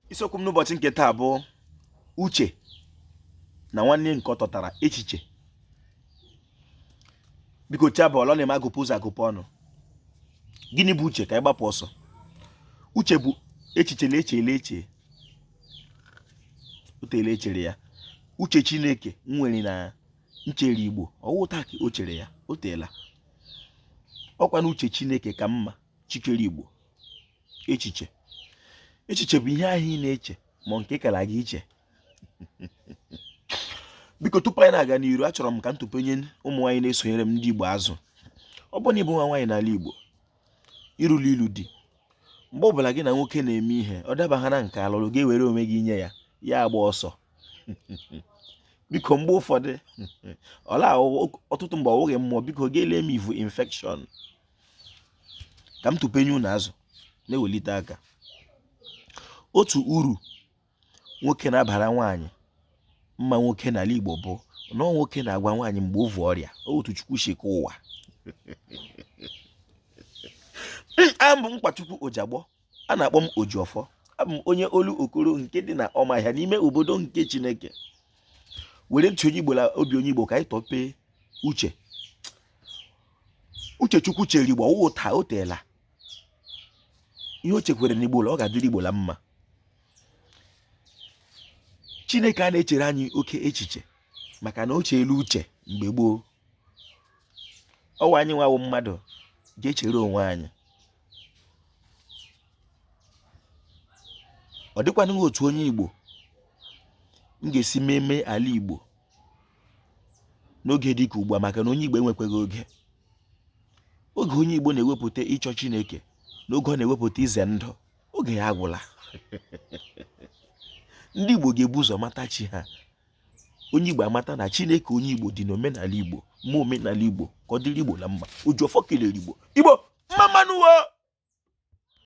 Isiokwu m n'ụbọchị nke taa bụ uche na nwanne nke ọ tọtara echiche. Biko chi abọọla, ọ na-eme agụpụ ụzọ agụpụ ọnụ. Gịnị bụ uche? Ka anyị gbapụ ọsọ. Uche bụ echiche na eche ele eche o teele echere ya. Uche Chineke nwere na nchere Igbo, ọ wụ taa ka o chere ya, o teela. Ọkwa na uche Chineke ka mma Chi kere Igbo. Echiche, echiche bụ ihe ahụ ị na-eche ma nke kara gị iche. Biko, tupu anyị na-aga n'iru, achọrọ m ka m tụpenye ụmụ nwaanyị na-esonyere m, ndị Igbo, azụ. Ọ bụrụ na ị bụ nwa nwaanyị n'ala Igbo, irula ilu di, mgbe ọbụla gị na nwoke na-eme ihe ọ dabaghara nke alụlụ, gị were onwe gị nye ya, ya agba ọsọ. Biko, mgbe ụfọdụ ọla, ọtụtụ mgbe ọ wụghị mmụọ. Biko, gị lee m ivu infection. Ka m tụpenye unu azụ na-ewelite aka. Otu uru nwoke na-abara nwaanyị mma nwoke n'ala Igbo bụ na nwoke na-agwa nwaanyị mgbe o vu ọrịa. Otu Chukwu si kee ụwa. Abụ m Nkwachukwu Ojagbọ, a na-akpọ m Ojiọfọ. Abụ m onye olu okoro nke dị na Ọmahịa n'ime obodo nke Chineke. Were ntị onye Igbo na obi onye Igbo ka anyị tọpee uche. Uche Chukwu chere Igbo, ọ wụ taa, o teela. Ihe o chekwere n'Igbo, ọ ga-adịrị Igbo la mma. Chineke a na-echere anyị oke echiche maka na o cheelu uche mgbe gboo. Ọ wụ anyị nwa wụ mmadụ ga-echere onwe anyị. Ọ dịkwanụ otu onye Igbo m ga-esi meme ala Igbo n'oge dị ka ugbu a, maka na onye Igbo enwekwaghị oge. Oge onye Igbo na-ewepụta ịchọ Chineke na oge ọ na-ewepụta ize ndụ, oge ya agwụla. Ndị Igbo ga-ebu ụzọ mata chi ha. Onye Igbo amata na Chineke onye Igbo dị n'omenala Igbo, ma omenala Igbo ka ọ dịrị Igbo na mma. Ojiọfọ kelere Igbo. Igbo mma mma nụ wo!